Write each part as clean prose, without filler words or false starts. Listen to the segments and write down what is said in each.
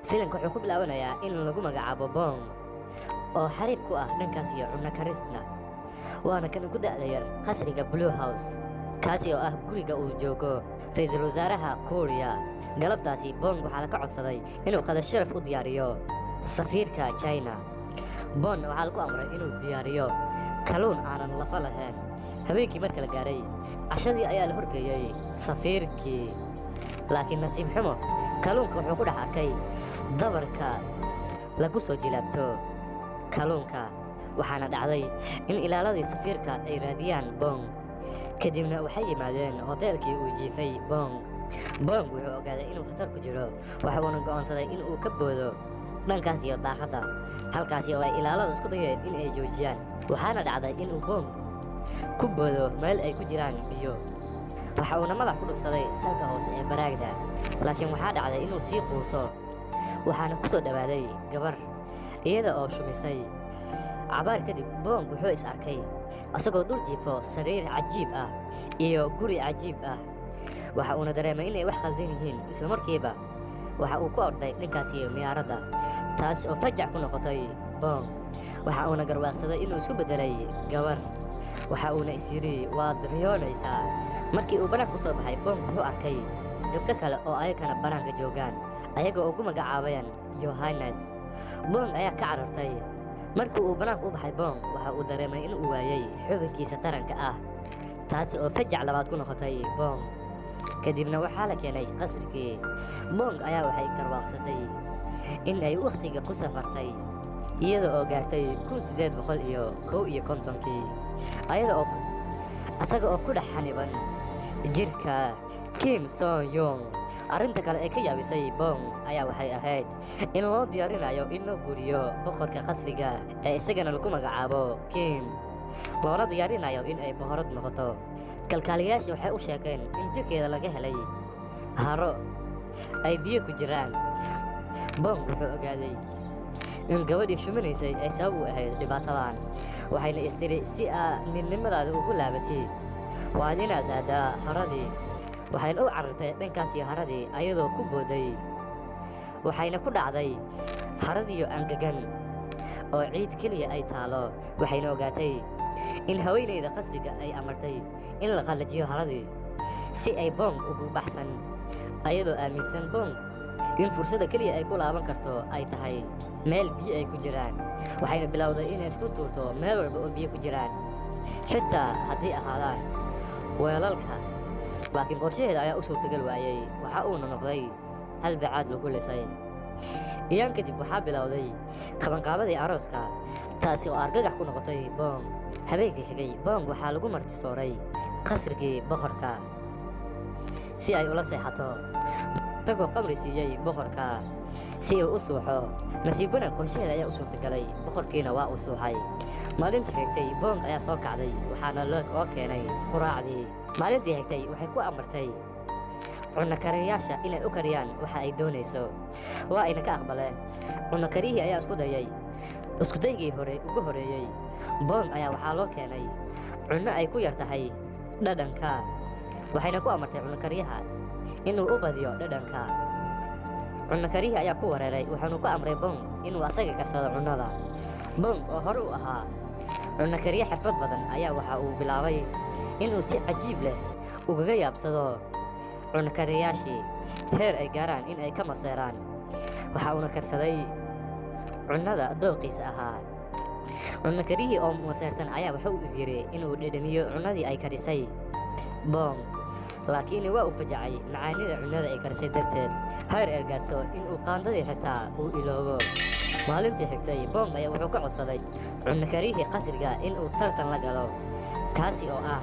Filimka wuxuu ku bilaabanayaa in lagu magacaabo Bong oo xariif ku ah dhankaas iyo cunno karistna, waana kan ugu da'da yar qasriga Blue House, kaasi oo ah guriga uu joogo ra'iisul wasaaraha Kuuriya. Galabtaasi Bong waxaa laga codsaday inuu qada sharaf u diyaariyo safiirka China. Bong waxaa lagu amray inuu diyaariyo kalluun aanan lafa lahayn. Habeenkii marka la gaaray, cashadii ayaa la horgeeyey safiirkii, laakiin nasiib xumo kalluunka wuxuu ku dhex arkay dabarka lagu soo jilaabto kalluunka. Waxaana dhacday in ilaaladii safiirka ay raadiyaan Bong, kadibna waxay yimaadeen hoteelkii uu jiifay Bong. Bong wuxuu ogaaday inuu khatar ku jiro, waxa uuna go'aansaday in uu ka boodo dhankaas iyo daaqadda, halkaasi oo ay ilaalada isku dayeen in ay joojiyaan. Waxaana dhacday inuu Bong ku boodo meel ay ku jiraan biyo, waxa uuna madax ku dhufsaday salka hoose ee baraagda, laakiin waxaa dhacday inuu sii quuso. Waxaana ku soo dhowaaday gabar iyada oo shumisay. Cabaar kadib Bong wuxuu is arkay asagoo dul jiifo sariir cajiib ah iyo guri cajiib ah. Waxa uuna dareemay inay wax khaldan yihiin. Isla markiiba waxa uu ku orday dhankaas iyo miyaaradda, taas oo fajac ku noqotay Bong. Waxa uuna garwaaqsaday inuu isku beddelay gabar. Waxa uuna is yidhi, "Waad riyoonaysaa." Markii uu bannaanka u soo baxay, Bong wuxuu arkay gabdho kale oo ayakana bannaanka joogaan, ayaga oo ugu magacaabayaan Yohanes. Bong ayaa ka carartay. Markii uu bannaanka u baxay, Bong waxa uu dareemay in uu waayey xubinkiisa taranka ah, taasi oo fajac labaad ku noqotay Bong. Kadibna waxaa la keenay qasrigii. Bong ayaa waxay garwaaqsatay in ay wakhtiga ku safartay, iyada oo gaartay 1851-kii, ayada oo asaga oo ku dhex xaniban jirka Kim Son Yong. Arrinta kale ee ka yaabisay Bong ayaa waxay ahayd in loo diyaarinayo in loo guuriyo boqorka qasriga ee isagana lagu magacaabo Kim, loona diyaarinayo in ay boqorad noqoto. Kalkaaliyayaasha waxay u sheegeen in jirkeeda laga helay haro ay biyo ku jiraan. Bong wuxuu ogaaday in gabadhii shuminaysay ay sabab u ahayd dhibaatadan, waxayna istiri, "Si aa ninnimadaada ugu laabatid, waad inaad aadaa haradii." Waxayna u carartay dhankaas iyo haradii ayadoo ku booday, waxayna ku dhacday haradiyo angagan oo ciid keliya ay taalo. Waxayna ogaatay in haweenayda qasriga ay amartay in la qallajiyo haradii si ay Bong ugu baxsan, ayadoo aaminsan Bong in fursadda keliya ay ku laaban karto ay tahay meel biyo ay ku jiraan. Waxayna bilowday inay isku tuurto meel walba oo biyo ku jiraan, xitaa haddii ahaadaan weelalka, laakiin qorshaheeda ayaa u suurtagal waayey. Waxa uuna noqday hal bacaad lagu lisay. Iyaan kadib waxaa bilowday qabanqaabadii arooska, taasi oo argagax ku noqotay Bong. Habeenkii xigay Bong waxaa lagu martisooray qasrigii boqorka si ay ula seexato, isagoo qamri siiyey boqorka si uu u suuxo. Nasiib wanaag, qorshaheeda ayaa u suurtagalay, boqorkiina waa uu suuxay. Maalintii xigtay Bong ayaa soo kacday, waxaana loo keenay quraacdii. Maalintii xigtay waxay ku amartay cunno kariyayaasha inay u kariyaan waxa ay doonayso, waa ayna ka aqbaleen. Cunno kariyihii ayaa isku dayay iskudaygii hore ugu horeeyey. Bong ayaa waxaa loo keenay cunno ay ku yar tahay dhadhanka, waxayna ku amartay cunno kariyaha inuu u badiyo dhadhanka. Cunno kariyihii ayaa ku wareeray, wuxuuna ku amray Bong inuu asaga karsado cunnada. Bong oo hore u ahaa cunno kariye xirfad badan ayaa waxa uu bilaabay inuu si cajiib leh ugaga yaabsado cunno kariyayaashii, heer ay gaaraan in ay ka maseeraan. Waxa uuna karsaday cunnada dooqiisa ahaa. Cunno kariyihii oo maseersan ayaa waxa uu is yiri inuu dhedhamiyo cunnadii ay karisay Bong, laakiin waa uu fajacay macaanida cunnada ay karisay darteed, heer ay gaarto inuu qaandadii xitaa uu iloobo. Maalintii xigtay Bong ayaa wuxuu ka codsaday cunno kariyihii qasriga inuu tartan la galo, kaasi oo ah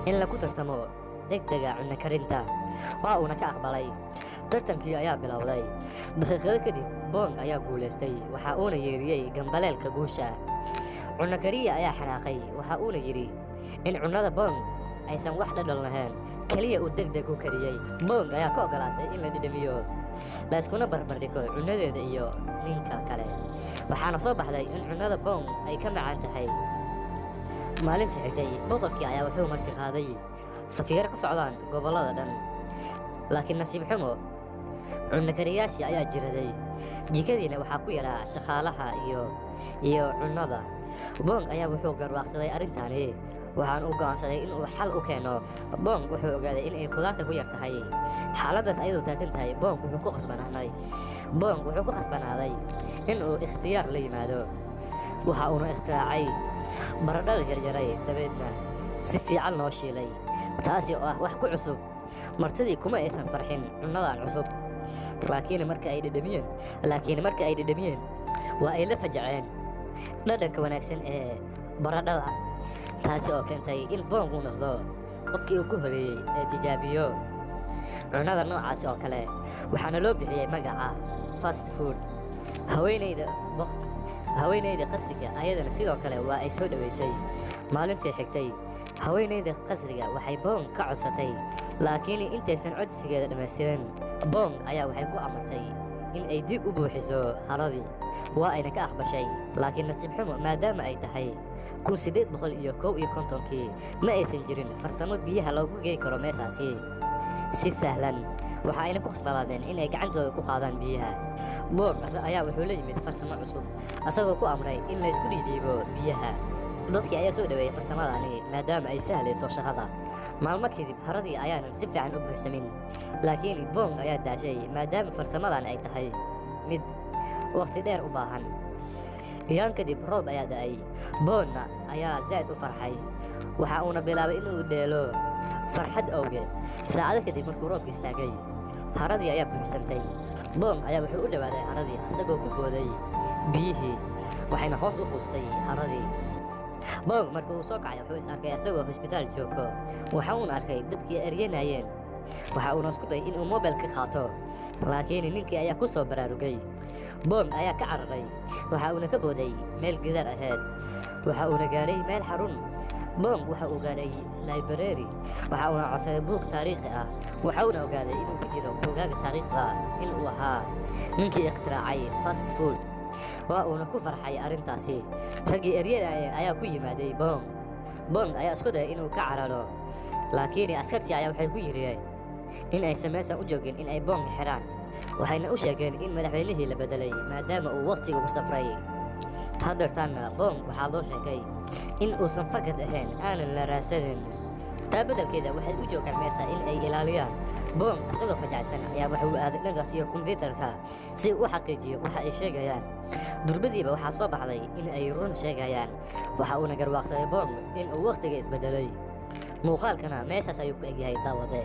in lagu tartamo degdega cunno karinta. Waa uuna ka aqbalay. Tartankii ayaa bilowday. Daqiiqado kadib Bong ayaa guulaystay, waxa uuna yeeriyey gambaleelka guusha. Cunno kariye ayaa xanaaqay, waxa uuna yidhi in cunnada Bong aysan wax dhadhan lahayn, keliya uu degdeg ku kariyey. Bong ayaa ka ogolaatay in la dhedhamiyo, la iskuna barbardhigo cunnadeeda iyo ninka kale, waxaana soo baxday in cunnada Bong ay ka macaan tahay. Maalintii xigtay boqorkii ayaa wuxuu marti qaaday safiiro ka socdaan gobollada dhan, laakiin nasiib xumo Cunno kariyaashii ayaa jiraday, jikadiina waxaa ku yaraa shaqaalaha iyo cunnada. Bong ayaa wuxuu garwaaqsaday arrintani, waxaan u go'aansaday in uu xal u keeno. Bong wuxuu ogaaday in ay khudaarta ku yar tahay. Xaaladdaas ayadoo taagan tahay, Bong wuxuu ku khasbanaaday in uu ikhtiyaar la yimaado. Waxa uuna ikhtiraacay baradho la jarjaray, dabeedna si fiican loo shiilay, taasi oo ah wax ku cusub. Martidii kuma aysan farxin cunnadan cusub, laakiin marka ay dhedhamiyeen waa ay la fajaceen dhadhanka wanaagsan ee baradhada, taasi oo keentay in Bong uu noqdo qofkii ugu horeeyey ee tijaabiyo cunnada noocaasi oo kale, waxaana loo bixiyey magaca fast food. Haweeneyda qasriga ayadana sidoo kale waa ay soo dhoweysay. Maalintii xigtay, haweeneyda qasriga waxay Bong ka codsatay, laakiin intaysan codsigeeda dhammaystirin, Bong ayaa waxay ku amartay in ay dib u buuxiso haradii. Waa ayna ka aqbashay, laakiin nasiib xumo, maadaama ay tahay 1851-kii, ma aysan jirin farsamo biyaha loogu gey karo meeshaasi si sahlan. Waxa ayna ku khasbanaadeen in ay gacantooda ku qaadaan biyaha. Bong ayaa wuxuu la yimid farsamo cusub, asagoo ku amray in laysku dhiidhiibo biyaha. Dadkii ayaa soo dhaweeyey farsamadani maadaama ay sahlayso shaqada. Maalmo kadib, haradii ayaanan si fiican u buuxsamin, laakiin Bong ayaa daashay maadaama farsamadan ay tahay mid waqti dheer u baahan. Iyaan kadib roob ayaa da'ay. Bonna ayaa zaa'id u farxay, waxa uuna bilaabay inuu dheelo farxad awgeed. Saacado kadib markuu roobka istaagay, haradii ayaa buuxsantay. Bong ayaa wuxuu u dhowaaday haradii asagoo ku booday biyihii, waxayna hoos u quustay haradii. Bong marka uu soo kacay wuxuu is arkay asagoo hosbitaal joogo. Waxa uuna arkay dadkii eryanayeen. Waxa uuna isku dayay inuu mobile ka qaato, laakiin ninkii ayaa ku soo baraarugay. Bong ayaa ka cararay, waxa uuna ka booday meel gidaar ahayd, waxa uuna gaaray meel xarun. Bong waxa uu gaaray library, waxa uuna codsaday buug taariikhi ah. Waxa uuna ogaaday inuu ku jiro buugaaga taariikhda in uu ahaa ninkii ikhtiraacay fast food. Waa uuna ku farxay arrintaasi. Raggii eryanaya ayaa ku yimaaday Bong. Bong ayaa isku dayay inuu ka cararo, laakiin askartii ayaa waxay ku yiriyeen in aysan meeshan u joogin in ay Bong xiraan, waxayna u sheegeen in madaxweynihii la bedelay maadaama uu waqtiga ku safray. Haddeertaanna Bong waxaa loo sheegay in uusan fakad ahayn, aanan la raadsanin. Taa beddelkeeda waxay u joogaan meesha in ay ilaaliyaan. Bong isagoo fajacsan ayaa wuxuu aaday dhankaas iyo kombiyuutarka si uu u xaqiijiyo waxa ay sheegayaan. Durbadiiba waxaa soo baxday in ay run sheegayaan. Waxa uuna garwaaqsaday Bong in uu waqtiga isbedelay. Muuqaalkana meeshaas ayuu ku egyahay, daawade.